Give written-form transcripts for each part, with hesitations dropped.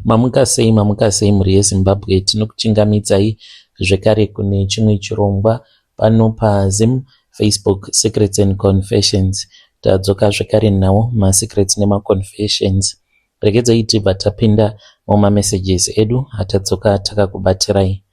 Mamuka sei, mamuka sei mhuri yeZimbabwe, tinokuchingamidzai zvekare kune chimwe chirongwa pano paZim Facebook Secrets and Confessions. Tadzoka zvekare nawo masecrets nemaconfessions. Regedzai tibva tapinda mumamessages edu atadzoka takakubatirai.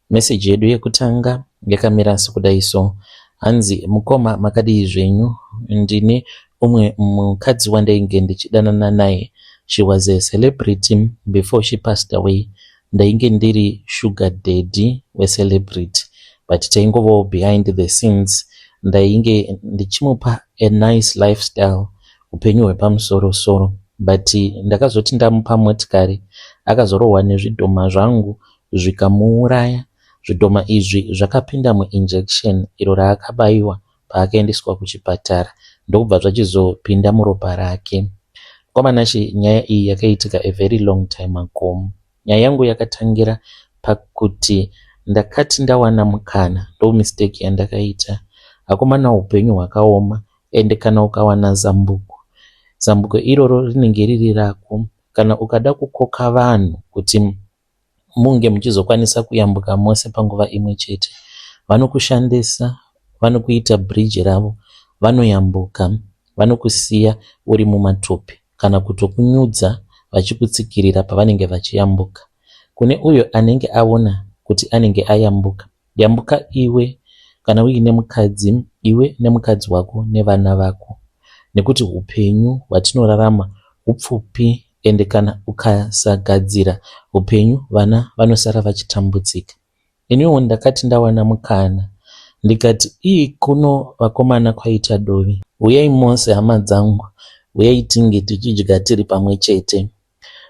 Message yedu yekutanga yakamira sekudai so. Hanzi mukoma makadii zvenyu ndine umwe mukadzi wandainge ndichidanana naye she was a celebrity before she passed away ndainge ndiri sugar daddy wecelebrity but taingovawo behind the scenes ndainge ndichimupa a nice lifestyle upenyu hwepamusoro soro but ndakazoti ndamupa motikari akazorohwa nezvidhoma zvangu zvikamuuraya. Zvidhoma izvi zvakapinda muinjection iro raakabaiwa paakaendeswa kuchipatara ndokubva zvachizopinda muropa rake. Mukoma Nashe nyaya iyi yakaitika a very long time ago. Nyaya yangu yakatangira pakuti ndakati ndawana mukana ndomistake yandakaita. Akomana upenyu hwakaoma ende kana ukawana zambuko, zambuko iroro rinenge riri rako. Kana ukada kukoka vanhu kuti munge muchizokwanisa kuyambuka mose panguva imwe chete. Vanokushandisa, vanokuita bridge ravo, vanoyambuka, vanokusiya uri mumatope kana kutokunyudza vachikutsikirira pavanenge vachiyambuka. Kune uyo anenge aona kuti anenge ayambuka, yambuka iwe kana uine mukadzi, iwe nemukadzi wako nevana vako nekuti hupenyu hwatinorarama hupfupi ende kana ukasagadzira hupenyu vana vanosara vachitambudzika. Iniwo ndakati ndawana mukana ndikati ii kuno vakomana kwaita dovi. Huyai mose hama dzangu, huyai tinge tichidya tiri pamwe chete.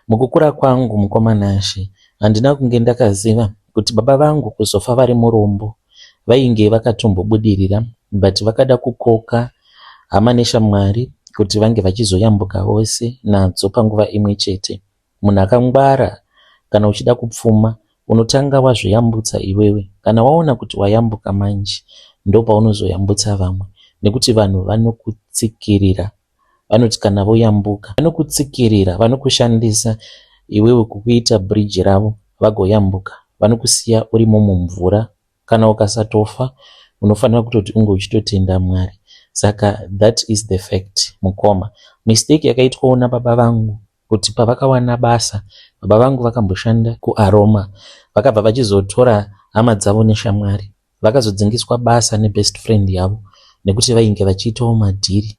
Mukukura kwangu mukoma Nashe, handina kunge ndakaziva kuti baba vangu kuzofa vari murombo vainge vakatombobudirira but vakada kukoka hama neshamwari kuti vange vachizoyambuka vose nadzo panguva imwe chete. Munhu akangwara kana uchida kupfuma unotanga wazviyambutsa iwewe. Kana waona kuti wayambuka manje ndopaunozoyambutsa vamwe nekuti vanhu vanokutsikirira vanoti kana voyambuka vanokutsikirira vanokushandisa iwewe kukuita bridge ravo vagoyambuka vanokusiya urimo mumvura kana ukasatofa unofanira kutoti unge uchitotenda Mwari saka that is the fact mukoma mistake yakaitwawo nababa vangu kuti pavakawana basa baba vangu vakamboshanda kuAroma vakabva vachizotora hama dzavo neshamwari vakazodzingiswa basa nebest friend yavo nekuti vainge vachiitawo madhiri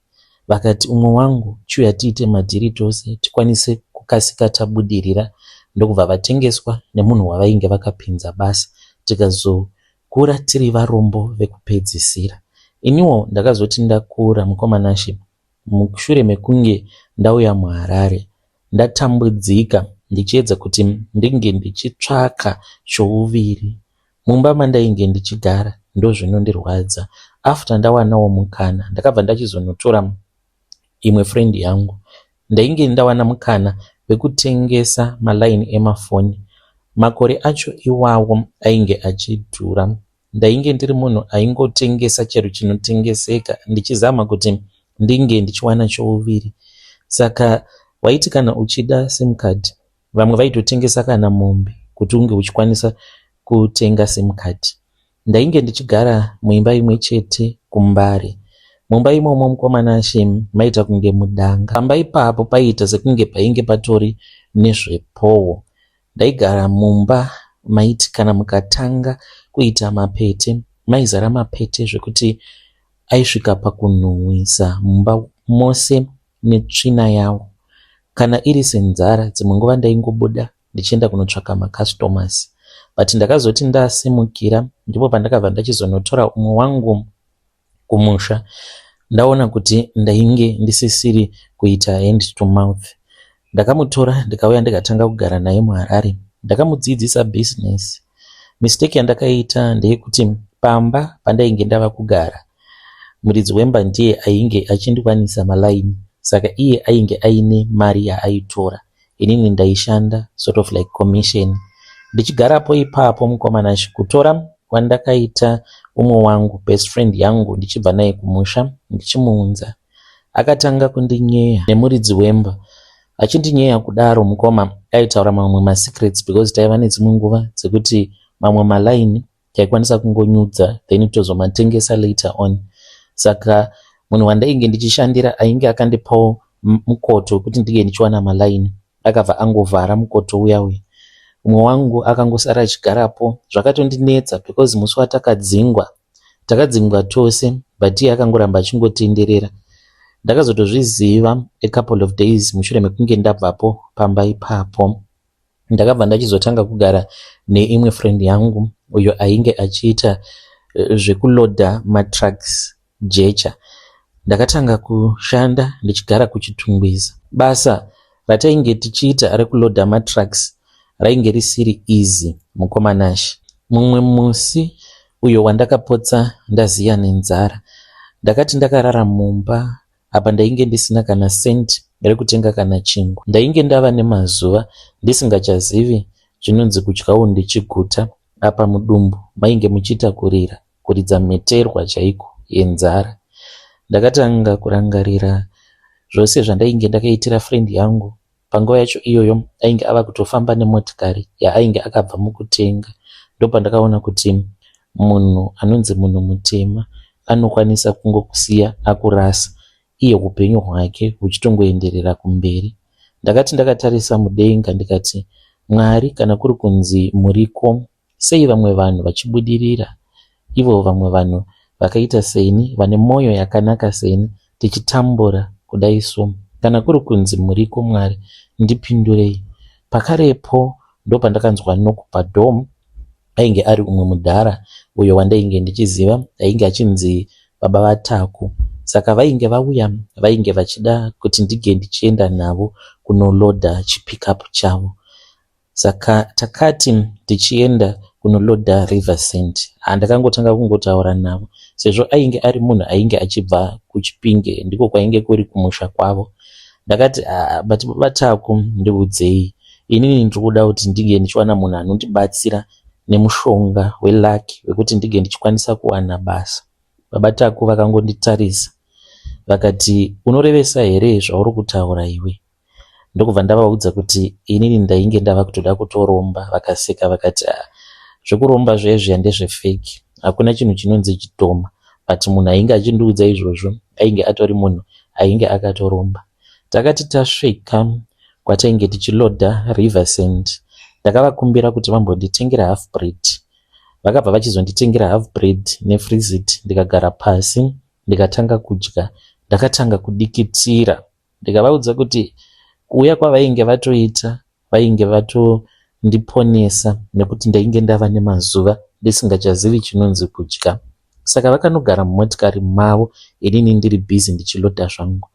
vakati umwe wangu chiuya tiite madhiri tose tikwanise kukasika tabudirira ndokubva vatengeswa nemunhu wavainge vakapinza basa tikazokura tiri varombo vekupedzisira iniwo ndakazoti ndakura mukoma Nashe mushure mekunge ndauya muHarare ndatambudzika ndichiedza kuti ndinge ndichitsvaka chouviri mumba mandainge ndichigara ndozvinondirwadza after ndawanawo mukana ndakabva ndachizonotora imwe friend yangu ndainge ndawana mukana wekutengesa malaini emafoni makore acho iwawo ainge achidhura ndainge ndiri munhu aingotengesa chero chinotengeseka ndichizama kuti ndinge ndichiwana chouviri saka waiti kana uchida sim card vamwe vaitotengesa kana mombe kuti unge uchikwanisa kutenga sim card ndainge ndichigara muimba imwe chete kuMbare mumba imomo mukoma Nashe maita kunge mudanga pamba ipapo paiita sekunge painge patori nezvepowo ndaigara mumba maiti kana mukatanga kuita mapete maizara mapete zvekuti aisvika pakunhuhwisa mumba mose netsvina yawo kana iri senzara dzimwe nguva ndaingobuda ndichienda kunotsvaka macustomers but ndakazoti ndasimukira ndipo pandakabva ndachizonotora umwe wangu kumusha ndaona kuti ndainge ndisisiri kuita hand to mouth ndakamutora ndikauya ndikatanga kugara naye muHarare ndakamudzidzisa business mistake yandakaita ndeyekuti pamba pandainge ndava kugara muridzi wemba ndiye ainge achindikwanisa malaini saka iye ainge aine mari yaaitora inini ndaishanda sort of like commission ndichigarapo ipapo mukoma Nashe kutora kwandakaita umwe wangu best friend yangu ndichibva naye kumusha ndichimuunza akatanga kundinyeya nemuridzi wemba. Achindinyeya kudaro mukoma aitaura mamwe masecrets because taiva nedzimwe nguva dzekuti mamwe malaini taikwanisa kungonyudza then tozomatengesa later on. Saka munhu wandainge ndichishandira ainge akandipawo mukoto wekuti ndinge ndichiwana malaini akabva angovhara mukoto uya uya. Umwe wangu akangosara achigarapo zvakatondinetsa because musi watakadzingwa Takadzingwa tose but iye akangoramba achingotenderera. Ndakazotozviziva a couple of days mushure mekunge ndabvapo pamba ipapo. Ndakabva ndachizotanga kugara neimwe friend yangu uyo ainge achiita eh, zvekuloader matrucks jecha. Ndakatanga kushanda ndichigara kuChitungwiza. Basa ratainge tichiita rekuloader matrucks rainge risiri easy mukoma Nashy. Mumwe musi uyo wandakapotsa ndaziya nenzara. Ndakati ndakarara mumba apa ndainge ndisina kana cent rekutenga kana chingwa. Ndainge ndava nemazuva ndisingachazivi chinonzi kudyawo ndichiguta apa mudumbu mainge muchiita kurira kuridza mheterwa chaiko yenzara. Ndakatanga kurangarira zvose zvandainge ndakaitira friend yangu Panguva yacho iyoyo ainge ava kutofamba nemotikari yaainge akabva mukutenga. Ndopandakaona kuti munhu anonzi munhu mutema anokwanisa kungokusiya akurasa iye hupenyu hwake huchitongoenderera kumberi. Ndakati ndakatarisa mudenga ndikati Mwari kana kuri kunzi muriko Sei vamwe vanhu vachibudirira ivo vamwe vanhu vakaita seni vane moyo yakanaka seni tichitambura kudai so? Kana kuri kunzi muriko Mwari ndipindurei. Pakarepo ndopandakanzwa knock padoor ainge ari umwe mudhara uyo wandainge ndichiziva ainge achinzi baba vaTaku. Saka vainge vauya vainge vachida kuti ndige ndichienda navo kunoloader chipickup chavo. Saka takati tichienda kunoloader river sand ndakangotanga kungotaura navo sezvo ainge ari munhu ainge achibva kuChipinge ndiko kwainge kuri kumusha kwavo. Ndakati ah, but baba Taku ndiudzei inini ndiri kuda kuti ndinge ndichiwana munhu anondibatsira nemushonga welucky wekuti ndinge ndichikwanisa kuwana basa. Baba Taku vakangonditarisa vakati unorevesa here zvauri kutaura iwe? Ndokubva ndavaudza kuti inini ndainge ndava kutoda kutoromba vakaseka vakati ah, zvekuromba zviya zviya ndezvefake hakuna chinhu chinonzi chidhoma but munhu ainge achindiudza izvozvo ainge atori munhu ainge akatoromba. Takati tasvika kwatainge tichiloader river sand ndakavakumbira kuti vambonditengera half bread. Vakabva vachizonditengera half bread nefreezit ndikagara pasi ndikatanga kudya. Ndakatanga kudikitira Ndikavaudza kuti kuuya kwavainge vatoita vainge vatondiponesa nekuti ndainge ndava nemazuva ndisingachazivi chinonzi kudya. Saka vakanogara mumotikari mavo inini ndiri busy ndichiloader zvangu.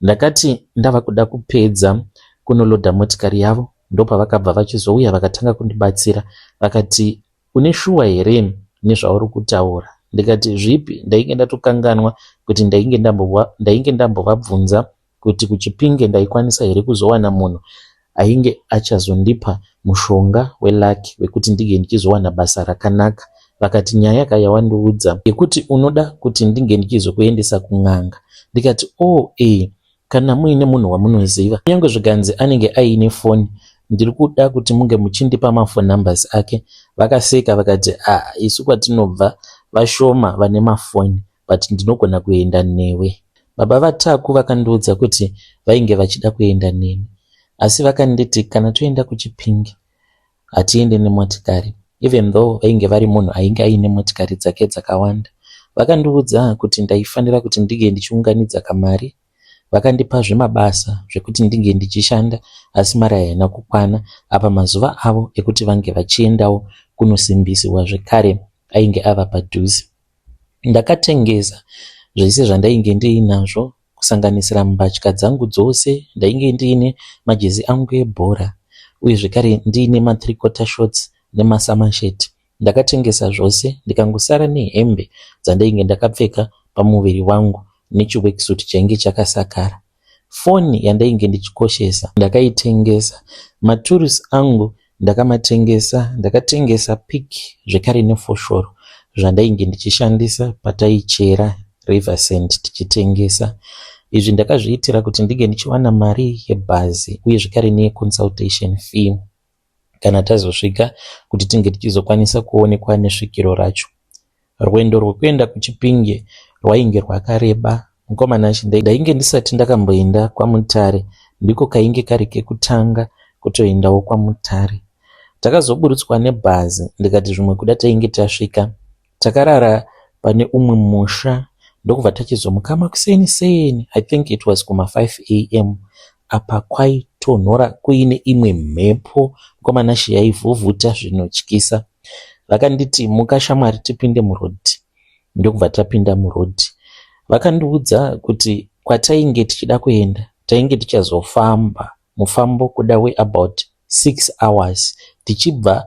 Ndakati ndava kuda kupedza kunoloader motikari yavo ndopavakabva vachizouya vakatanga kundibatsira vakati Une shuwa here nezvauri kutaura? Ndikati, Zvipi? Ndainge ndatokanganwa kuti ndainge ndambova, ndainge ndambovabvunza kuti kuChipinge ndaikwanisa here kuzowana munhu ainge achazondipa mushonga welucky wekuti ndinge ndichizowana basa rakanaka. Vakati, Nyaya ka yawandiudza yekuti unoda kuti ndinge ndichizokuendesa kun'anga. Ndikati, Oh eh, Kana muine munhu wamunoziva kunyange zvikanzi anenge aine foni ndiri kuda kuti munge muchindipa maphone numbers ake. Vakaseka vakati ah isu kwatinobva vashoma vane mafoni but ndinogona kuenda newe. Baba vaTaku vakandiudza kuti vainge vachida kuenda neni asi vakanditi kana toenda kuChipinge hatiende nemotikari even though vainge vari munhu ainge aine motikari dzake dzakawanda. Vakandiudza kuti ndaifanira kuti ndinge ndichiunganidza kamari. Vakandipa zvemabasa zvekuti ndinge ndichishanda asi mari haina kukwana apa mazuva avo ekuti vange vachiendawo kunosimbisiwa zvekare ainge ava padhuze. Ndakatengesa zvese zvandainge ndiinazvo kusanganisira mbatya dzangu dzose ndainge ndiine majezi angu ebhora uye zvekare ndiine mathree quarter shorts nemasummer shirt. Ndakatengesa zvose ndikangosara nehembe dzandainge ndakapfeka pamuviri wangu nechiworksuit chainge chakasakara. Foni yandainge ndichikoshesa ndakaitengesa. Maturusi angu ndakamatengesa, ndakatengesa pick zvekare nefoshoro zvandainge ndichishandisa pataichera river sand tichitengesa. Izvi ndakazviitira kuti ndinge ndichiwana mari yebhazi uye zvekare neyeconsultation fee kana tazosvika kuti tinge tichizokwanisa kuonekwa nesvikiro racho. Rwendo rwekuenda kuChipinge rwainge rwakareba mukoma Nashe. Ndainge ndisati ndakamboenda kwaMutare ndiko kainge kari kekutanga kutoendawo kwaMutare. Takazoburutswa nebhazi ndikati zvimwe kuda tainge tasvika. Takarara pane umwe musha ndokubva tachizomuka makuseni seni I think it was kuma 5 am apa kwaitonhora kuine imwe mhepo mukoma Nashe yaivhuvhuta zvinotyisa. Vakanditi muka shamwari tipinde muroad ndokubva tapinda muroad. Vakandiudza kuti kwatainge tichida kuenda tainge tichazofamba mufambo kuda weabout 6 hours tichibva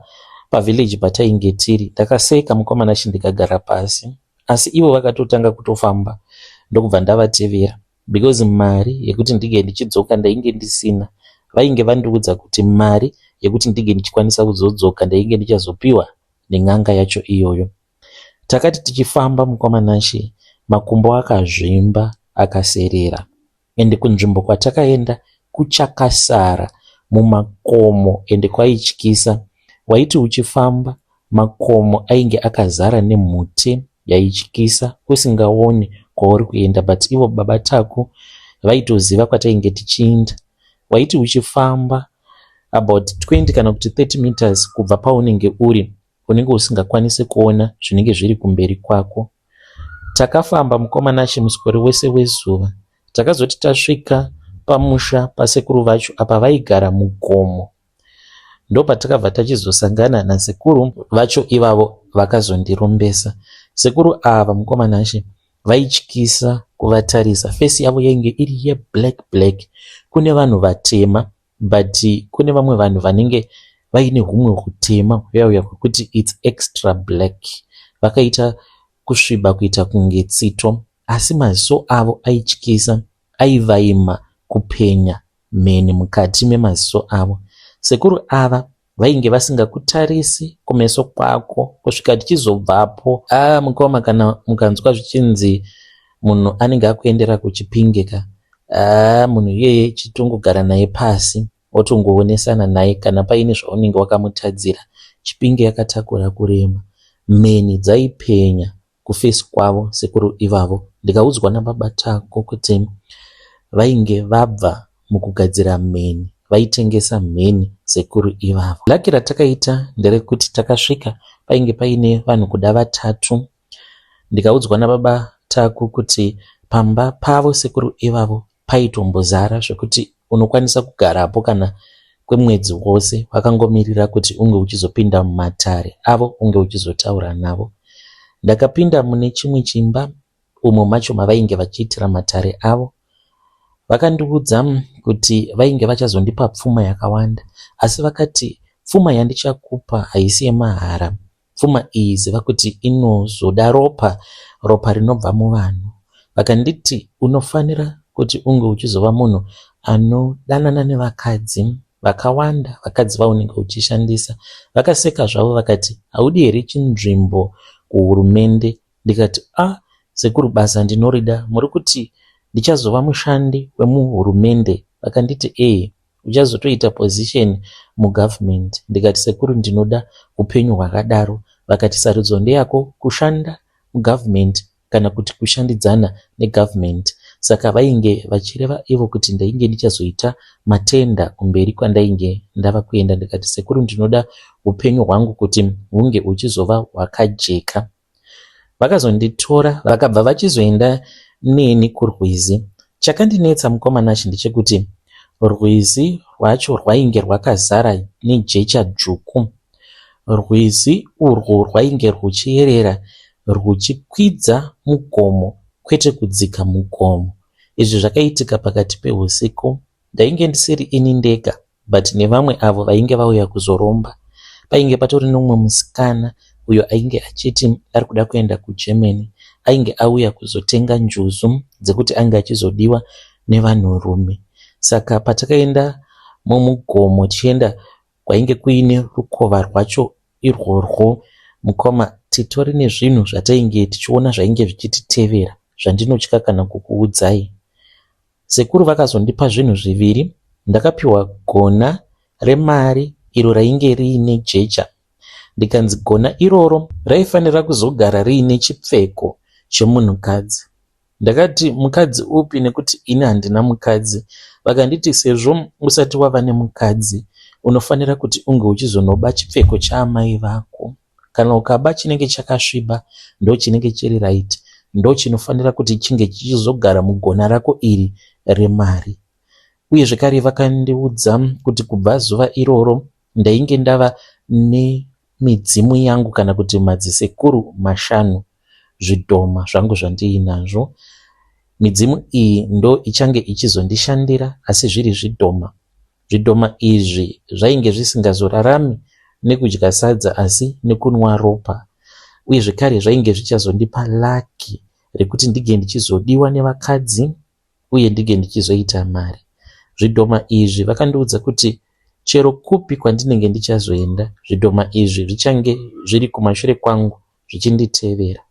pavillage patainge tiri. Ndakaseka mukoma Nashe ndikagara pasi asi ivo vakatotanga kutofamba ndokubva ndavatevera because mari yekuti ndinge ndichidzoka ndainge ndisina. Vainge vandiudza kuti mari yekuti ndinge ndichikwanisa kuzodzoka ndainge ndichazopiwa nen'anga yacho iyoyo. Takati tichifamba mukoma Nashe makumbo akazvimba akaserera ende kunzvimbo kwatakaenda kuchakasara mumakomo ende kwaityisa. Waiti uchifamba makomo ainge akazara nemhute yaityisa usingaoni kwauri kuenda but ivo baba Taku vaitoziva kwatainge tichiinda. Waiti uchifamba about 20 kana kuti 30 meters kubva paunenge uri unenge usingakwanisi kuona zvinenge zviri kumberi kwako. Takafamba mukoma Nashe muswero wese wezuva. Takazoti tasvika pamusha pasekuru vacho apa vaigara mugomo. Ndopatakabva tachizosangana nasekuru vacho ivavo vakazondirombesa. Sekuru ava mukoma Nashe vaityisa kuvatarisa. Face yavo yainge iri yeblack black. Kune vanhu vatema but kune vamwe vanhu vanenge vaine humwe hutema huya huya hwekuti its extra black. Vakaita kusviba kuita kunge tsito asi maziso avo aityisa aivaima kupenya mheni mukati memaziso avo. Sekuru ava vainge vasingakutarisi kumeso kwako kusvika tichizobvapo. Ah mukoma kana mukanzwa zvichinzi munhu anenge akuendera kuChipinge ka ah munhu iyeye chitongogara naye pasi wotongoonesana naye kana paine zvaunenge wakamutadzira. Chipinge yakatakura kurema. Mheni dzaipenya kuface kwavo sekuru ivavo. Ndikaudzwa nababa Taku kuti vainge vabva mukugadzira mheni vaitengesa mheni sekuru ivavo. Lucky ratakaita nderekuti takasvika painge paine vanhu kuda vatatu. Ndikaudzwa nababa Taku kuti pamba pavo sekuru ivavo paitombozara zvekuti unokwanisa kugarapo kana kwemwedzi wose wakangomirira kuti unge uchizopinda mumatare avo unge uchizotaura navo. Ndakapinda mune chimwe chimba umo macho mavainge vachiitira matare avo. Vakandiudza kuti vainge vachazondipa pfuma yakawanda asi vakati pfuma yandichakupa haisi yemahara. Pfuma iyi ziva kuti inozoda ropa, ropa rinobva muvanhu. Vakanditi unofanira kuti unge uchizova munhu anodanana nevakadzi vakawanda, vakadzi vaunenge uchishandisa. Vakaseka zvavo vakati haudi here chinzvimbo kuhurumende? Ndikati ah sekuru basa ndinorida muri kuti ndichazova mushandi wemuhurumende? Vakanditi eh uchazotoita position mugovernment. Ndikati sekuru ndinoda upenyu hwakadaro. Vakati sarudzo ndeyako kushanda mugovernment kana kuti kushandidzana negovernment. Saka vainge vachireva ivo kuti ndainge ndichazoita matenda kumberi kwandainge ndava kuenda. Ndikati sekuru ndinoda upenyu hwangu kuti hunge huchizova hwakajeka. Vakazonditora vakabva vachizoenda neni kurwizi. Chakandinetsa mukoma Nashe ndechekuti rwizi rwacho rwainge rwakazara nejecha dzvuku. Rwizi urwu rwainge rwuchiyerera rwuchikwidza mugomo kwete kudzika mugomo. Izvi zvakaitika pakati pehusiku. Ndainge ndisiri ini ndega but nevamwe avo vainge vauya kuzoromba. Painge patori neumwe musikana uyo ainge achiti ari kuda kuenda kuGermany. Ainge auya kuzotenga njuzu dzekuti ange achizodiwa nevanhurume. Saka patakaenda mumugomo tichienda kwainge kuine rukova rwacho irworwo mukoma titori nezvinhu zvatainge tichiona zvainge zvichititevera zvandinotya kana kukuudzai. Sekuru vakazondipa zvinhu zviviri. Ndakapiwa gona remari iro rainge riine jecha. Ndikanzi gona iroro raifanira kuzogara riine chipfeko chemunhukadzi. Ndakati mukadzi upi nekuti ini handina mukadzi. Vakanditi sezvo usati wava nemukadzi unofanira kuti unge uchizonoba chipfeko chaamai vako. Kana ukaba chinenge chakasviba ndochinenge chiri right ndochinofanira kuti chinge chichizogara mugona rako iri remari. Uye zvekare vakandiudza kuti kubva zuva iroro ndainge ndava nemidzimu yangu kana kuti madzisekuru mashanu zvidhoma zvangu zvandiinazvo. Midzimu iyi ndo ichange ichizondishandira asi zviri zvidhoma. Zvidhoma izvi zvainge zvisingazorarami nekudya sadza asi nekunwa ropa. Uye zvekare zvainge zvichazondipa lucky rekuti ndinge ndichizodiwa nevakadzi uye ndinge ndichizoita mari. Zvidhoma izvi vakandiudza kuti chero kupi kwandinenge ndichazoenda zvidhoma izvi zvichange zviri kumashure kwangu zvichinditevera.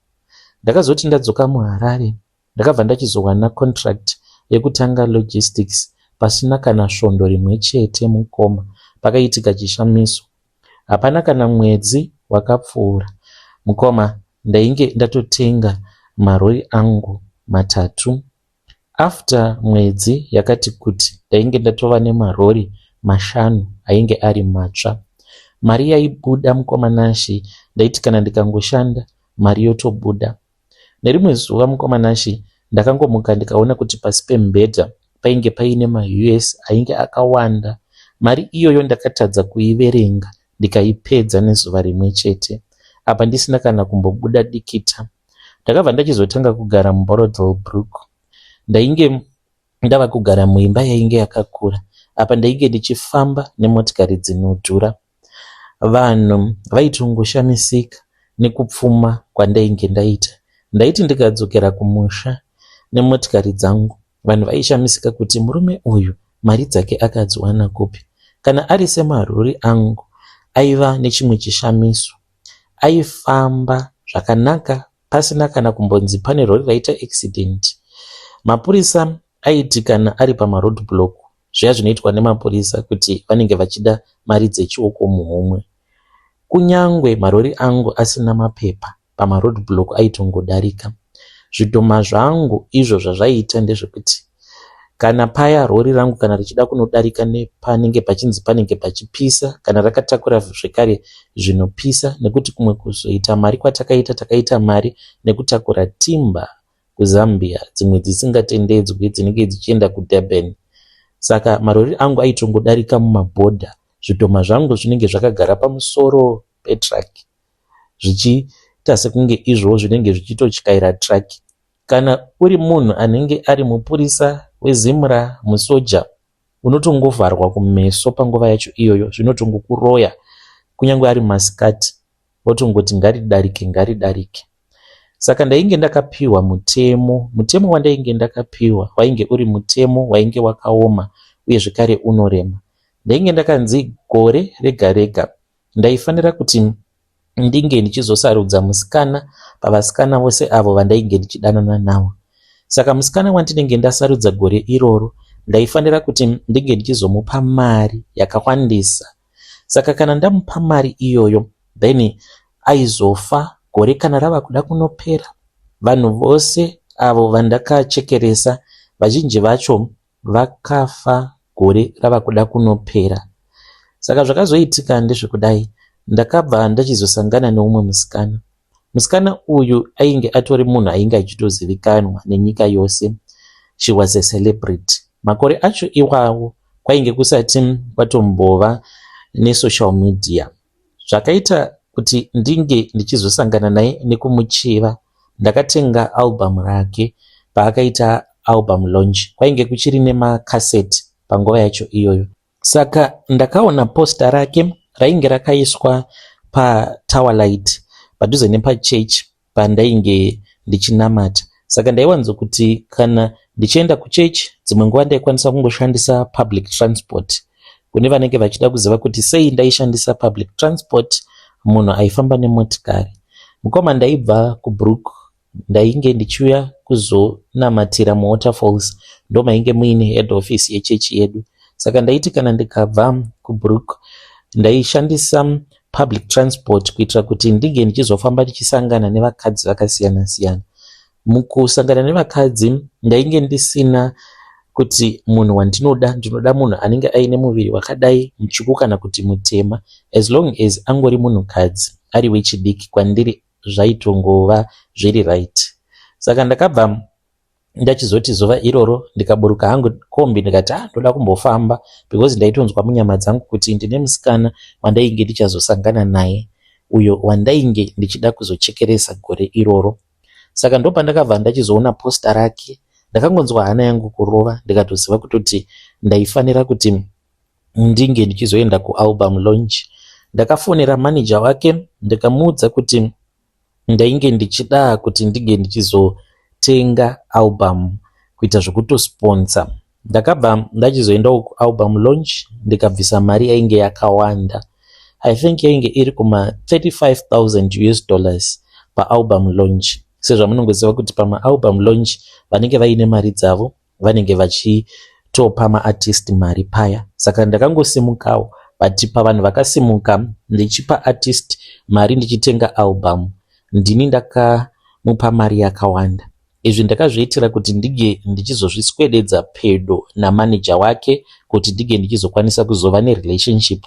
Ndakazoti ndadzoka muHarare ndakabva ndachizowana contract yekutanga logistics pasina kana svondo rimwe chete mukoma pakaitika chishamiso. Hapana kana mwedzi wakapfuura mukoma ndainge ndatotenga marori angu matatu. After mwedzi yakati kuti ndainge ndatova nemarori mashanu ainge ari matsva. Mari yaibuda mukoma Nashy ndaiti kana ndikangoshanda mari yotobuda. Nerimwe zuva mukoma Nashy ndakangomuka ndikaona kuti pasi pemubhedha painge paine maUS ainge akawanda. Mari iyoyo ndakatadza kuiverenga ndikaipedza nezuva rimwe chete. Apa ndisina kana kumbobuda dikita. Ndakabva ndachizotanga kugara muBorrowdale Brook. Ndainge ndava kugara muimba yainge yakakura. Apa ndainge ndichifamba nemotikari dzinodhura. Vanhu vaitongoshamisika nekupfuma kwandainge ndaita. Ndaiti ndikadzokera kumusha nemotikari dzangu vanhu vaishamisika kuti murume uyu mari dzake akadziwana kupi. Kana ari semarori angu aiva nechimwe chishamiso. Aifamba zvakanaka pasina kana kumbonzi pane rori raita accident. Mapurisa aiti kana ari pamaroad block zviya zvinoitwa nemapurisa kuti vanenge vachida mari dzechioko muhomwe. Kunyangwe marori angu asina mapepa pamaroad block aitongodarika. Zvidhoma zvangu izvo zvazvaiita ndezvekuti kana paya rori rangu kana richida kunodarika nepanenge pachinzi panenge pachipisa kana rakatakura zvekare zvinopisa nekuti kumwe kuzoita mari kwatakaita takaita mari nekutakura timber kuZambia dzimwe dzisingatendedzwi dzinenge dzichienda kuDurban. Saka marori angu aitongodarika mumabhodha zvidhoma zvangu zvinenge zvakagara pamusoro petruck zvichiita sekunge izvowo zvinenge zvichitotyaira truck. Kana uri munhu anenge ari mupurisa weZimra musoja unotongovharwa kumeso panguva yacho iyoyo zvinotongokuroya kunyange ari masikati votongoti ngaridarike ngaridarike. Saka ndainge ndakapiwa mutemo. Mutemo wandainge ndakapiwa wainge uri mutemo wainge wakaoma uye zvekare unorema. Ndainge ndakanzi gore rega rega ndaifanira kuti ndinge ndichizosarudza musikana pavasikana vose avo vandainge ndichidanana navo. Saka musikana wandinenge ndasarudza gore iroro ndaifanira kuti ndinge ndichizomupa mari yakawandisa. Saka kana ndamupa mari iyoyo then aizofa gore kana rava kuda kunopera. Vanhu vose avo vandakachekeresa vazhinji vacho vakafa gore rava kuda kunopera. Saka zvakazoitika ndezvekudai, ndakabva ndachizosangana neumwe musikana. Musikana uyu ainge atori munhu ainge achitozivikanwa nenyika yose. She was a celebrity. Makore acho iwawo kwainge kusati kwatombova nesocial media. Zvakaita kuti ndinge ndichizosangana naye nekumuchiva. Ndakatenga album rake paakaita album launch. Kwainge kuchiri nemakaseti panguva yacho iyoyo. Saka ndakaona poster rake rainge rakaiswa patower light padhuze nepachechi pandainge ndichinamata. Saka ndaiwanzokuti kana ndichienda kuchechi dzimwe nguva ndaikwanisa kungoshandisa public transport. Kune vanenge vachida kuziva kuti sei ndaishandisa public transport munhu aifamba nemotikari. Mukoma ndaibva kuBrook ndainge ndichiuya kuzonamatira muWaterfalls. Ndomainge muine head office yechechi yedu. Saka ndaiti kana ndikabva kuBrook ndaishandisa public transport kuitira kuti ndinge ndichizofamba ndichisangana nevakadzi vakasiyana siyana. Mukusangana nevakadzi ndainge ndisina kuti munhu wandinoda ndinoda munhu anenge aine muviri wakadai, mutsvuku kana kuti mutema. As long as angori munhukadzi ari wechidiki kwandiri zvaitongova zviri right. Saka ndakabva ndachizoti zuva iroro ndikaburuka hangu kombi ndikati ah, ndoda kumbofamba because ndaitonzwa munyama dzangu kuti ndine musikana wandainge ndichazosangana naye uyo wandainge ndichida kuzochekeresa gore iroro. Saka ndopandakabva ndachizoona poster rake, ndakangonzwa hana yangu kurova ndikatoziva kutoti ndaifanira kuti ndinge ndichizoenda kualbum launch. Ndakafonera manager wake ndikamuudza kuti ndainge ndichida kuti ndinge ndichizotenga album kuita zvekutosponsa. Ndakabva ndachizoendawo kualbum launch ndikabvisa mari yainge yakawanda. I think yainge iri kuma 35,000 US dollars paalbum launch. Sezvamunongoziva kuti pamaalbum launch vanenge vaine mari dzavo vanenge vachitopa maartist mari paya. Saka ndakangosimukawo but pavanhu vakasimuka ndichipa artist mari ndichitenga album ndini ndakamupa mari yakawanda. Izvi ndakazviitira kuti ndinge ndichizozviswededza pedo namanager wake kuti ndinge ndichizokwanisa kuzova nerelationship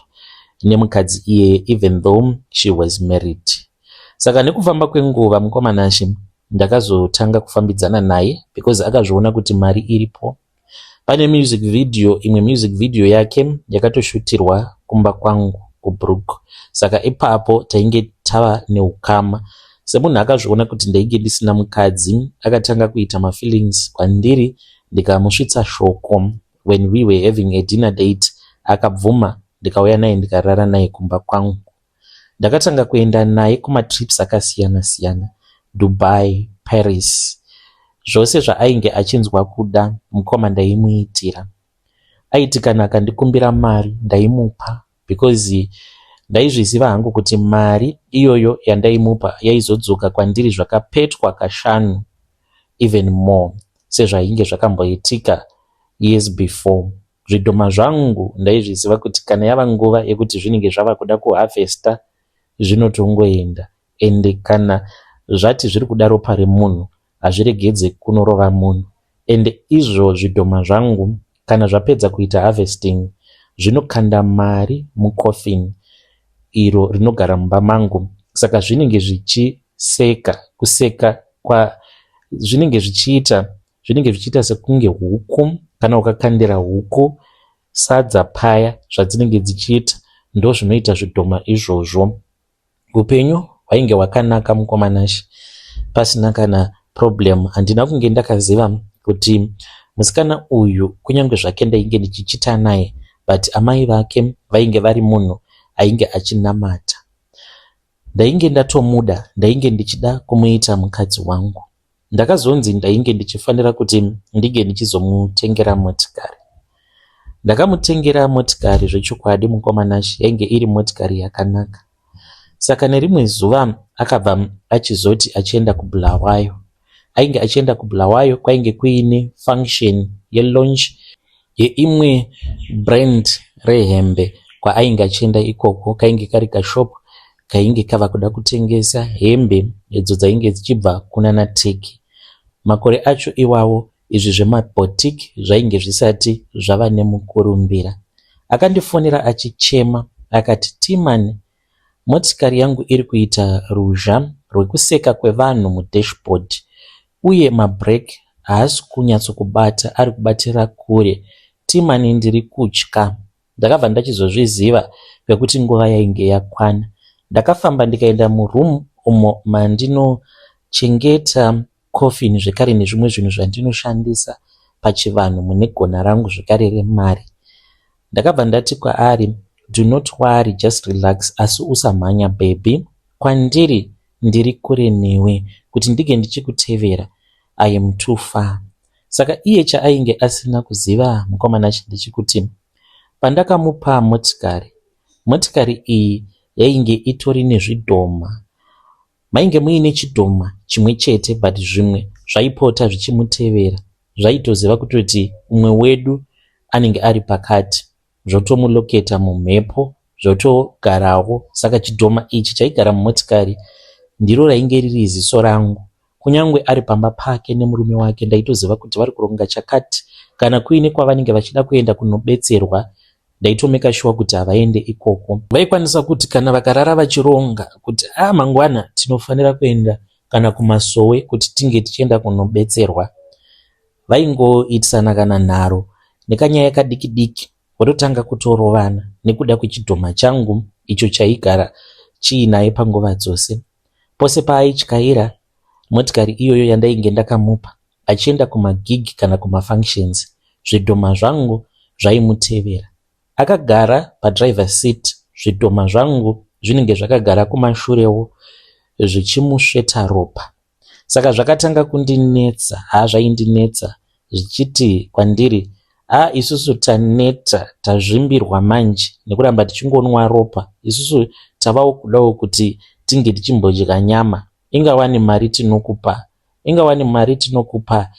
nemukadzi iyeye even though she was married. Saka nekufamba kwenguva mukoma Nashe ndakazotanga kufambidzana naye because akazviona kuti mari iripo. Pane music video, imwe music video yake yakatoshutirwa kumba kwangu kuBrook. Saka ipapo tainge tava neukama. Semunhu akazviona kuti ndainge ndisina mukadzi, akatanga kuita mafeelings kwandiri ndikamusvitsa shoko when we were having a dinner date. Akabvuma ndikauya naye ndikarara naye kumba kwangu. Ndakatanga kuenda naye kumatrips akasiyana siyana, Dubai, Paris. Zvose zvaainge achinzwa kuda mukoma ndaimuitira. Aiti kana akandikumbira mari ndaimupa because ndaizviziva hangu kuti mari iyoyo yandaimupa yaizodzoka kwandiri zvakapetwa kashanu even more sezvainge zvakamboitika years before. Zvidhoma zvangu ndaizviziva kuti kana yava nguva yekuti zvinenge zvava kuda kuharvesta zvinotongoenda ende kana zvati zviri kuda ropa remunhu hazviregedze kunorova munhu. Ende izvo zvidhoma zvangu kana zvapedza kuita harvesting zvinokanda mari mucoffin iro rinogara mumba mangu. Saka zvinenge zvichiseka, kuseka kwa zvinenge zvichiita zvinenge zvichiita sekunge huku kana ukakandira huku sadza paya zvadzinenge dzichiita ndozvinoita zvidhoma izvozvo. Upenyu hwainge hwakanaka mukoma Nashe pasina kana problem. Handina kunge ndakaziva kuti musikana uyu kunyange zvake ndainge ndichichita naye but amai vake vainge vari munhu ainge achinamata. Ndainge ndatomuda, ndainge ndichida kumuita mukadzi wangu. Ndakazonzi ndainge ndichifanira kuti ndinge ndichizomutengera motikari. Ndakamutengera motikari zvechokwadi mukoma Nashe, yainge iri motikari yakanaka. Saka nerimwe zuva akabva achizoti achienda kuBulawayo. Ainge achienda kuBulawayo kwainge kuine function yelaunch yeimwe brand rehembe kwaainge achienda ikoko. Kainge kari kashop kainge kava kuda kutengesa hembe idzo dzainge dzichibva kunana Turkey. Makore acho iwawo izvi zvemaboutique zvainge zvisati zvava nemukurumbira. Akandifonera achichema akati Timani, motikari yangu iri kuita ruzha rwekuseka kwevanhu mudashboard uye mabrake haasi kunyatsokubata ari kubatira kure. Timani ndiri kutya. Ndakabva ndachizozviziva pekuti nguva yainge yakwana. Ndakafamba ndikaenda muroom umo mandinochengeta coffin zvekare nezvimwe zvinhu zvandinoshandisa pachivanhu mune gona rangu zvekare remari. Ndakabva ndati kwaari do not worry just relax asi usamhanya baby. Kwandiri ndiri kure newe kuti ndinge ndichikutevera I am too far. Saka iye chaainge asina kuziva mukoma Nashe ndechekuti pandakamupa motikari, motikari iyi yainge itori nezvidhoma. Mainge muine chidhoma chimwe chete but zvimwe zvaipota zvichimutevera. zvaitoziva kutoti umwe wedu anenge ari pakati zvotomuloketa mumhepo zvotogarawo. Saka chidhoma ichi chaigara mumotikari ndiro rainge riri ziso rangu. Kunyangwe ari pamba pake nemurume wake ndaitoziva kuti vari kuronga chakati. Kana kuine kwavanenge vachida kuenda kunobetserwa ndaitomeka shuwa kuti havaende ikoko. Vaikwanisa kuti kana vakarara vachironga kuti a ah, mangwana tinofanira kuenda kana kumasowe kuti tinge tichienda kunobetserwa. Vaingoitisana kana nharo nekanyaya kadiki diki vototanga kutorovana nekuda kwechidhoma changu icho chaigara chiinaye panguva dzose. Pose paaityaira motikari iyoyo yandainge ndakamupa achienda kumagig kana kumafunctions, zvidhoma zvangu zvaimutevera. Akagara padriver seat zvidhoma zvangu zvinenge zvakagara kumashurewo zvichimusveta ropa. Saka zvakatanga kundinetsa, haa zvaindinetsa zvichiti kwandiri, haa isusu taneta, tazvimbirwa manje nekuramba tichingonwa ropa. Isusu tavawo kudawo kuti tinge tichimbodya nyama. Inga wani mari tinokupa, inga wani mari tinokupa,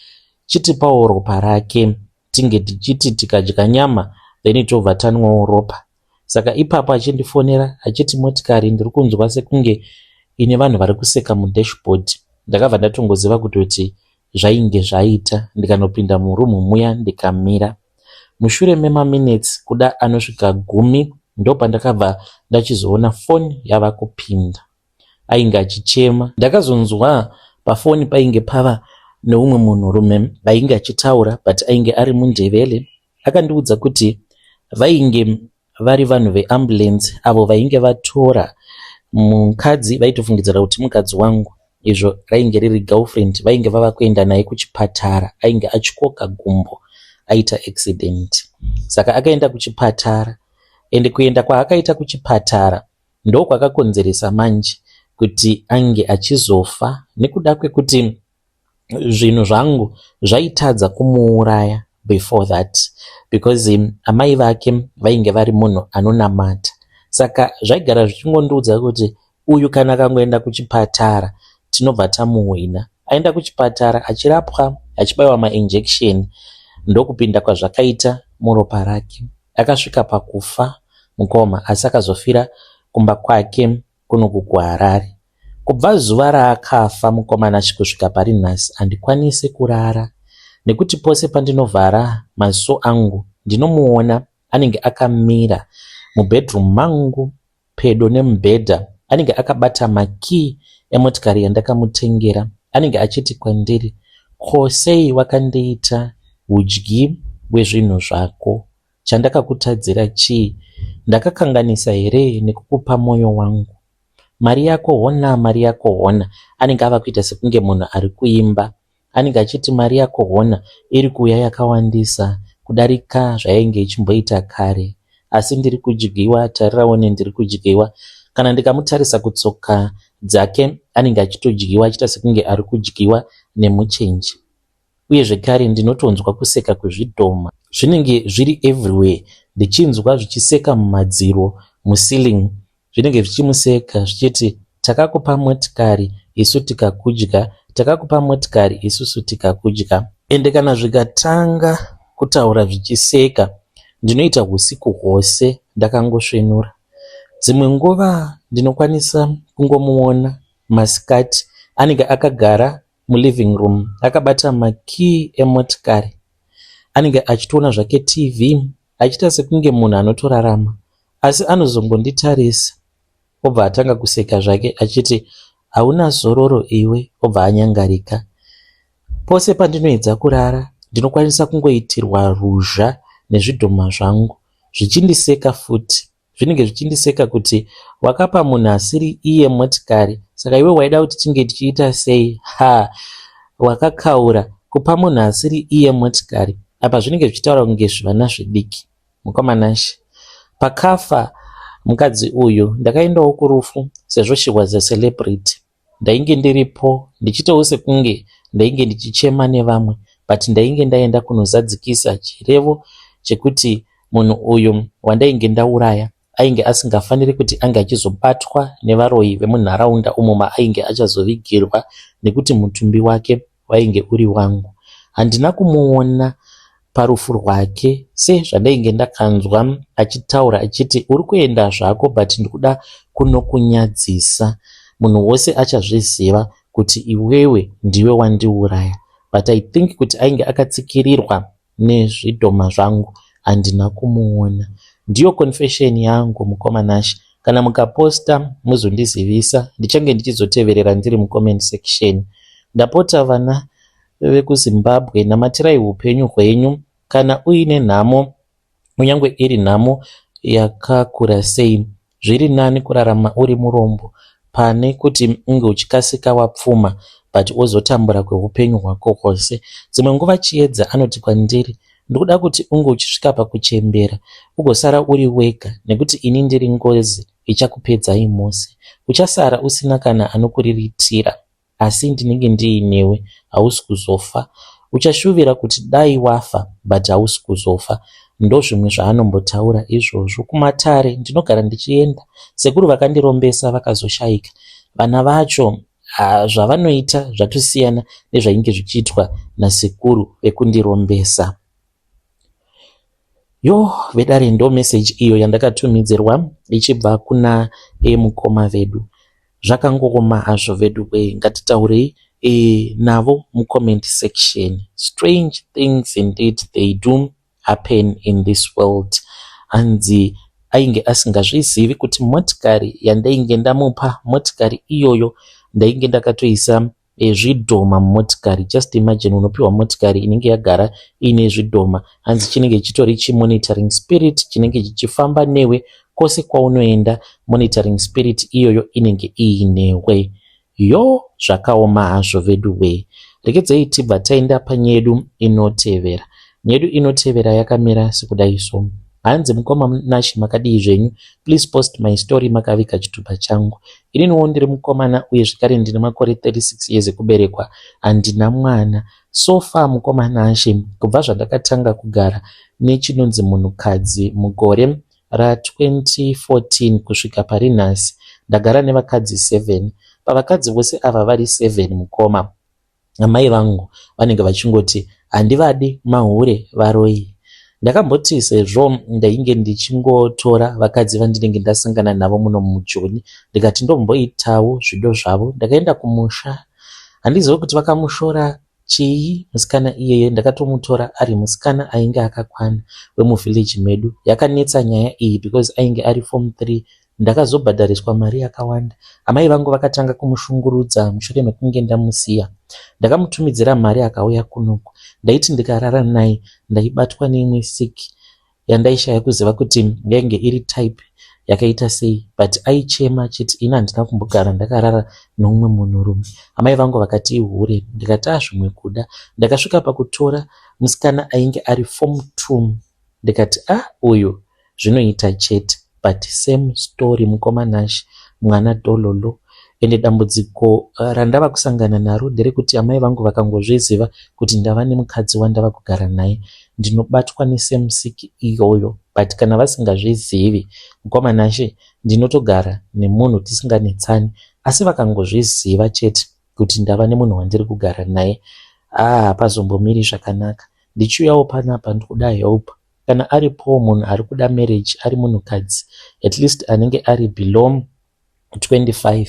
chitipawo ropa rake tinge tichiti tikadya nyama then tobva tanwawo ropa. Saka ipapo achindifonera achiti motikari ndiri kunzwa sekunge ine vanhu vari kuseka mudashboard. Ndakabva ndatongoziva kutoti zvainge zvaita ndikanopinda muroom muya ndikamira. Mushure memaminetsi kuda anosvika gumi ndopandakabva ndachizoona foni yava kupinda. Ainge achichema. Ndakazonzwa pafoni painge pava neumwe munhurume ainge achitaura but ainge ari muNdebele. Akandiudza kuti vainge vari vanhu veambulance avo vainge vatora mukadzi vaitofungidzira kuti mukadzi wangu izvo rainge riri girlfriend vainge vava kuenda naye kuchipatara ainge atyoka gumbo aita accident saka akaenda kuchipatara ende kuenda kwaakaita kuchipatara ndokwakakonzeresa manje kuti ange achizofa nekuda kwekuti zvinhu zvangu zvaitadza kumuuraya before that because amai vake vainge vari munhu anonamata saka zvaigara zvichingondiudza kuti uyu kana akangoenda kuchipatara tinobva tamuhwina aenda kuchipatara achirapwa achibaiwa mainjection ndokupinda kwazvakaita muropa rake akasvika pakufa mukoma asi akazofira kumba kwake kunoku kuHarare. Kubva zuva raakafa mukoma Nashy kusvika pari nhasi handikwanise kurara nekuti pose pandinovhara maziso angu ndinomuona anenge akamira mubedroom mangu pedo nemubhedha anenge akabata makey emotikari yandakamutengera anenge achiti kwandiri ko sei wakandiita hudyi hwezvinhu zvako Chandakakutadzira chii? Ndakakanganisa here nekukupa moyo wangu? Mari yako hona, mari yako hona. Anenge ava kuita sekunge munhu ari kuimba. Anenge achiti mari yako hona iri kuuya yakawandisa kudarika zvayainge ichimboita kare. Asi ndiri kudyiwa, tarira uone ndiri kudyiwa. Kana ndikamutarisa kutsoka dzake anenge achitodyiwa achiita sekunge ari kudyiwa nemuchenje. Uye zvekare ndinotonzwa kuseka kwezvidhoma. Zvinenge zviri everywhere ndichinzwa zvichiseka mumadziro, muceiling. Zvinenge zvichimuseka zvichiti takakupa motikari isu tikakudya, takakupa motikari isusu tikakudya. Ende kana zvikatanga kutaura zvichiseka ndinoita husiku hwose ndakangosvinura. Dzimwe nguva ndinokwanisa kungomuona masikati anenge akagara muliving room akabata makey emotikari. Anenge achitoona zvake TV achiita sekunge munhu anotorarama asi anozongonditarisa obva atanga kuseka zvake achiti hauna zororo iwe obva anyangarika. Pose pandinoedza kurara ndinokwanisa kungoitirwa ruzha nezvidhoma zvangu zvichindiseka futi. Zvinenge zvichindiseka kuti wakapa munhu asiri iye motikari saka iwe waida kuti tinge tichiita sei ha wakakaura kupa munhu asiri iye motikari apa zvinenge zvichitaura kunge zvivana zvidiki mukoma Nashe pakafa mukadzi uyu ndakaendawo kurufu sezvo she was a celebrity Ndainge ndiripo ndichiitawo sekunge ndainge ndichichema nevamwe but ndainge ndaenda kunozadzikisa chirevo chekuti munhu uyu wandainge ndauraya ainge asingafaniri kuti ange achizobatwa nevaroyi vemunharaunda umo maainge achazovigirwa nekuti mutumbi wake wainge uri wangu. Handina kumuona parufu rwake sezvandainge ndakanzwa achitaura achiti uri kuenda zvako but ndikuda kunokunyadzisa. Munhu wose achazviziva kuti iwewe ndiwe wandiuraya but I think kuti ainge akatsikirirwa nezvidhoma zvangu handina kumuona. Ndiyo confession yangu mukoma Nashe. Kana mukaposta muzondizivisa ndichange ndichizoteverera ndiri mucomment section. Ndapota vana vekuZimbabwe namatirai hupenyu hwenyu kana uine nhamo kunyangwe iri nhamo yakakura sei zviri nani kurarama uri murombo pane kuti unge uchikasika wapfuma but wozotambura kweupenyu hwako hwose. Dzimwe nguva Chiedza anoti kwandiri ndikuda kuti unge uchisvika pakuchembera ugosara uri wega nekuti ini ndiri ngozi ichakupedzai mose. Uchasara usina kana anokuriritira asi ndinenge ndiinewe hausi kuzofa. Uchashuvira kuti dai wafa but hausi kuzofa. Ndozvimwe zvaanombotaura izvozvo. Kumatare ndinogara ndichienda. Sekuru vakandirombesa vakazoshaika. Vana vacho zvavanoita zvatosiyana nezvainge zvichiitwa nasekuru vekundirombesa. Yo vedare ndo message iyo yandakatumidzirwa ichibva kuna mukoma vedu. Zvakangooma hazvo vedu wee ngatitaurei navo mucomment section. Strange things indeed they do happen in this world. Hanzi ainge asingazvizivi kuti motikari yandainge ndamupa motikari iyoyo ndainge ndakatoisa zvidhoma mumotikari. Just imagine unopiwa motikari inenge yagara iine zvidhoma. Hanzi chinenge chitori chimonitoring spirit chinenge chichifamba newe kwose kwaunoenda. Monitoring spirit iyoyo inenge iinewe. Yo zvakaoma hazvo vedu wee. Regedzei tibva taenda panyaya yedu inotevera. Nyaya yedu inotevera yakamira sekudai so. Hanzi mukoma Nashe makadii zvenyu? Please post my story makaviga chitupa changu. Ininiwo ndiri mukomana uye zvekare ndine makore 36 years ekuberekwa. Handina mwana. So far mukoma Nashe kubva zvandakatanga kugara nechinonzi munhukadzi mugore ra2014 kusvika pari nhasi ndagara nevakadzi 7. Pavakadzi vose ava vari 7 mukoma, amai vangu vanenge vachingoti handivadi mahure varoyi. Ndakamboti sezvo ndainge ndichingotora vakadzi vandinenge ndasangana navo muno mujoni ndikati ndomboitawo zvido zvavo. Ndakaenda kumusha handizivi kuti vakamushora chii musikana iyeye. Ndakatomutora ari musikana ainge akakwana wemuvillage medu. Yakanetsa nyaya iyi because ainge ari form 3. Ndakazobhadhariswa mari yakawanda. Amai vangu vakatanga kumushungurudza mushure mekunge ndamusiya. Ndakamutumidzira mari akauya kunoku. Ndaiti ndikarara naye ndaibatwa neimwe sick yandaishaya kuziva kuti yainge iri type yakaita sei but aichema achiti ini handina kumbogara ndakarara neumwe munhurume. Amai vangu vakati ihure ndikati zvimwe kuda. Ndakasvika pakutora musikana ainge ari form 2 ndikati uyu zvinoita chete but same story mukoma Nashe mwana dhololo. Ende dambudziko randava kusangana naro nderekuti amai vangu vakangozviziva kuti ndava nemukadzi wandava kugara naye ndinobatwa nesame sick iyoyo but kana vasingazvizivi mukoma Nashe ndinotogara nemunhu tisinganetsani asi vakangozviziva chete kuti ndava nemunhu wandiri kugara naye hapazombomiri zvakanaka. Ndichiuyawo panapa ndikuda help. Kana aripowo munhu ari kuda marriage ari munhukadzi at least anenge ari below 25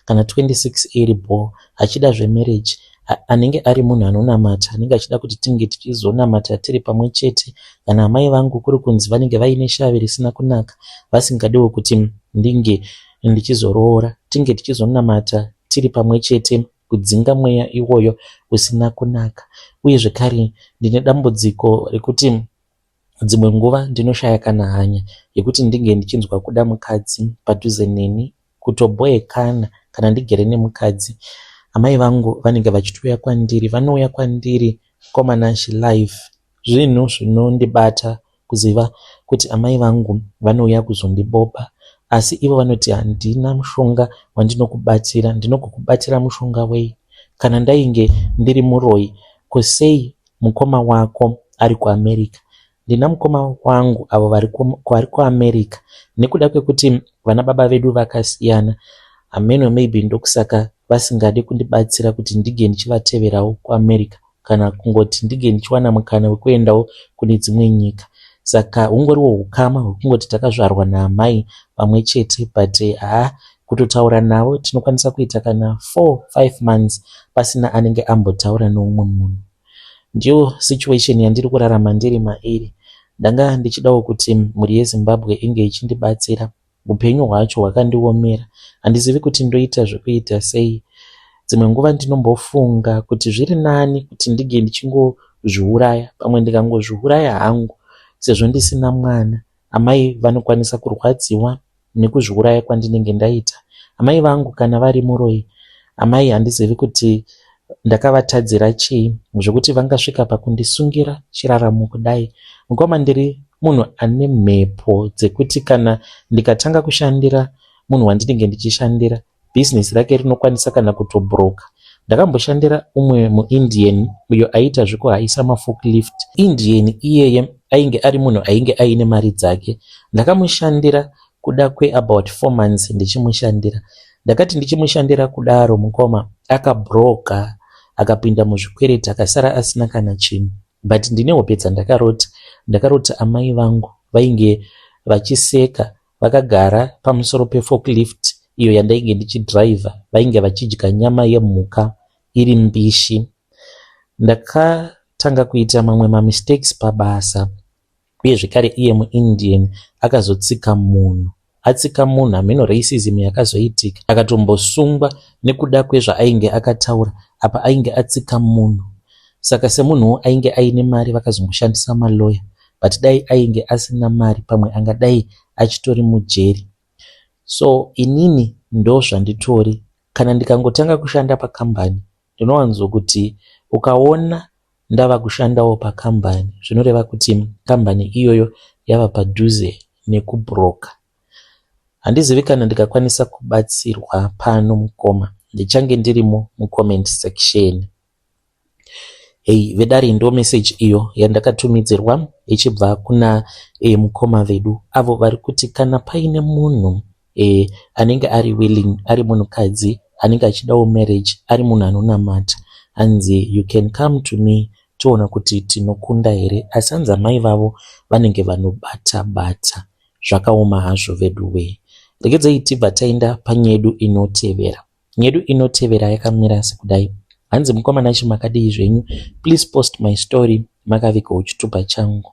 kana 26 iripo achida zvemarriage anenge ari munhu anonamata anenge achida kuti tinge tichizonamata tiri pamwe chete. Kana amai vangu kuri kunzi vanenge vaine shavi risina kunaka vasingadiwo kuti ndinge ndichizoroora tinge tichizonamata tiri pamwe chete kudzinga mweya iwoyo usina kunaka. Uye zvekare ndine dambudziko rekuti dzimwe nguva ndinoshaya kana hanya yekuti ndinge ndichinzwa kuda mukadzi padhuze neni kutobhoekana kana ndigere nemukadzi. Amai vangu vanenge vachitouya kwandiri vanouya kwandiri mukoma Nashe live. Zvinhu zvinondibata kuziva kuti amai vangu vanouya kuzondibopa asi ivo vanoti handina mushonga wandinokubatira ndinogokubatira mushonga wei kana ndainge ndiri muroyi ko sei mukoma wako ari kuAmerica. Ndina mukoma wangu avo vari kuAmerica nekuda kwekuti vana baba vedu vakasiyana hameno maybe ndokusaka vasingadi kundibatsira kuti ndinge ndichivateverawo kuAmerica. kana kungoti ndinge ndichiwana mukana wekuendawo kune dzimwe nyika. Saka hungoriwo hukama hwekungoti takazvarwa naamai vamwe chete but haa kutotaura navo tinokwanisa kuita kana 4 5 months pasina anenge ambotaura neumwe munhu. Ndiyo situation yandiri kurarama ndiri mairi. Ndanga ndichidawo kuti mhuri yeZimbabwe inge ichindibatsira. Upenyu hwacho hwakandiomera. Handizivi kuti ndoita zvekuita sei. Dzimwe nguva ndinombofunga kuti zviri nani kuti ndinge ndichingozviuraya. Pamwe ndikangozviuraya hangu sezvo ndisina mwana, amai vanokwanisa kurwadziwa nekuzviuraya kwandinenge ndaita. Amai vangu kana vari muroyi, amai handizivi kuti ndakavatadzira chii zvekuti vangasvika pakundisungira chiraramo kudai. Mukoma ndiri munhu ane mhepo dzekuti kana ndikatanga kushandira munhu wandinenge ndichishandira, bhizinesi rake rinokwanisa kana kutobhuroka. Ndakamboshandira umwe muIndian uyo aiita zvekuhaisa maforklift. Indian iyeye ainge ari munhu ainge aine mari dzake. Ndakamushandira kuda kweabout 4 months ndichimushandira. Ndakati ndichimushandira kudaro mukoma akabhuroka akapinda muzvikwereti akasara asina kana chinhu. But ndine hope dzandakarota. Ndakarota amai vangu vainge vachiseka vakagara pamusoro peforklift iyo yandainge ndichidhiraivha. Vainge vachidya nyama yemhuka iri mbishi. Ndakatanga kuita mamwe mamistakes pabasa uye zvekare iye muIndian akazotsika munhu. Atsika munhu hameno racism yakazoitika. Akatombosungwa nekuda kwezvaainge akataura apa ainge atsika munhu. Saka semunhuwo ainge aine mari vakazongoshandisa maloya but dai ainge asina mari pamwe angadai achitori mujeri. So inini ndozvanditori. Kana ndikangotanga kushanda pakambani ndinowanzokuti ukaona ndava kushandawo pakambani zvinoreva kuti kambani iyoyo yava padhuze nekubhuroka. Handizivi kana ndikakwanisa kubatsirwa pano mukoma. Ndichange ndirimo mucomment section. Hei vedare ndo message iyo yandakatumidzirwa ichibva kuna mukoma vedu avo vari kuti kana paine munhu anenge ari willing ari munhukadzi anenge achidawo marriage ari munhu anonamata hanzi you can come to me toona kuti tinokunda here asi hanzi amai vavo vanenge vanobata bata. Zvakaoma hazvo vedu wee. Regedzai tibva taenda panyedu inotevera. Nyedu inotevera yakamira sekudai. Hanzi mukoma Nashe makadii zvenyu? Please post my story makavigawo chitupa changu.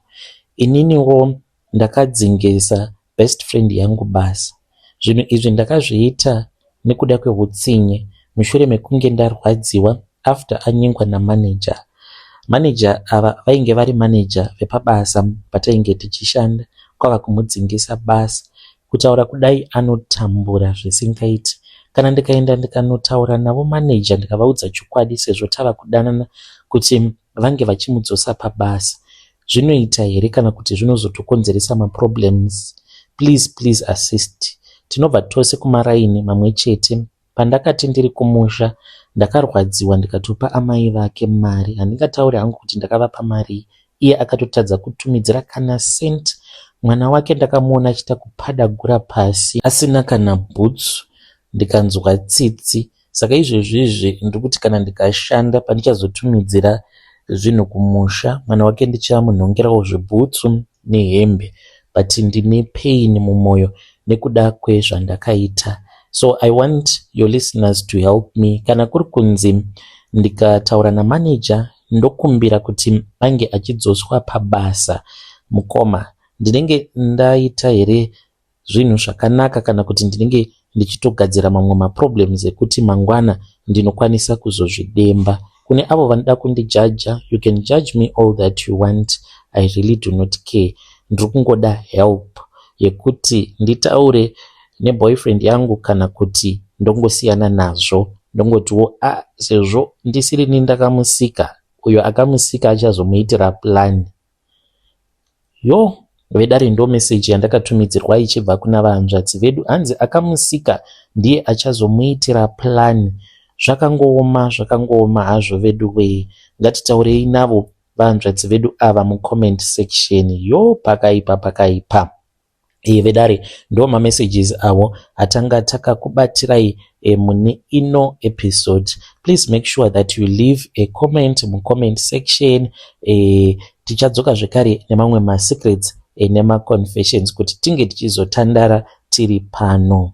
Ininiwo ndakadzingisa best friend yangu basa. Zvinhu izvi ndakazviita nekuda kwehutsinye mushure mekunge ndarwadziwa after anyengwa namanager. Manager ava vainge vari manager vepabasa patainge tichishanda kwava kumudzingisa basa. Kutaura kudai anotambura zvisingaiti. Kana ndikaenda ndikanotaura navo manager ndikavaudza chokwadi sezvo tava kudanana kuti vange vachimudzosa pabasa. Zvinoita here kana kuti zvinozotokonzeresa maproblems? Please please assist. Tinobva tose kumaraini mamwe chete. Pandakati ndiri kumusha ndakarwadziwa ndikatopa amai vake mari. Handingatauri hangu kuti ndakavapa mari iye akatotadza kutumidzira kana cent. Mwana wake ndakamuona achiita kupadagura pasi asina kana bhutsu ndikanzwa tsitsi. Saka izvezvizvi ndiri kuti kana ndikashanda pandichazotumidzira zvinhu kumusha mwana wake ndichamunhongerawo zvibhutsu nehembe but ndine pain mumwoyo nekuda kwezvandakaita. So I want your listeners to help me. Kana kuri kunzi ndikataura namanager ndokumbira kuti ange achidzoswa pabasa mukoma ndinenge ndaita here zvinhu zvakanaka kana kuti ndinenge ndichitogadzira mamwe maproblems ekuti mangwana ndinokwanisa kuzozvidemba. Kune avo vanoda kundijaja, you can judge me all that you want. I really do not care. Ndiri kungoda help yekuti nditaure neboyfriend yangu kana kuti ndongosiyana nazvo. Ndongotiwo ah sezvo ndisirini ndakamusika uyo akamusika achazomuitira plan. Yo vedare ndo message yandakatumidzirwa ichibva kuna vahanzvadzi vedu hanzi akamusika ndiye achazomuitira plan. Zvakangooma zvakangooma hazvo vedu wee. Ngatitaurei navo vahanzvadzi vedu ava mucomment section. Yo pakaipa pakaipa. Vedare, ndo mamessages avo atanga takakubatirai mune ino episode. Please make sure that you leave a comment mucomment section. Tichadzoka zvekare nemamwe masecrets nemaconfessions kuti tinge tichizotandara tiri pano.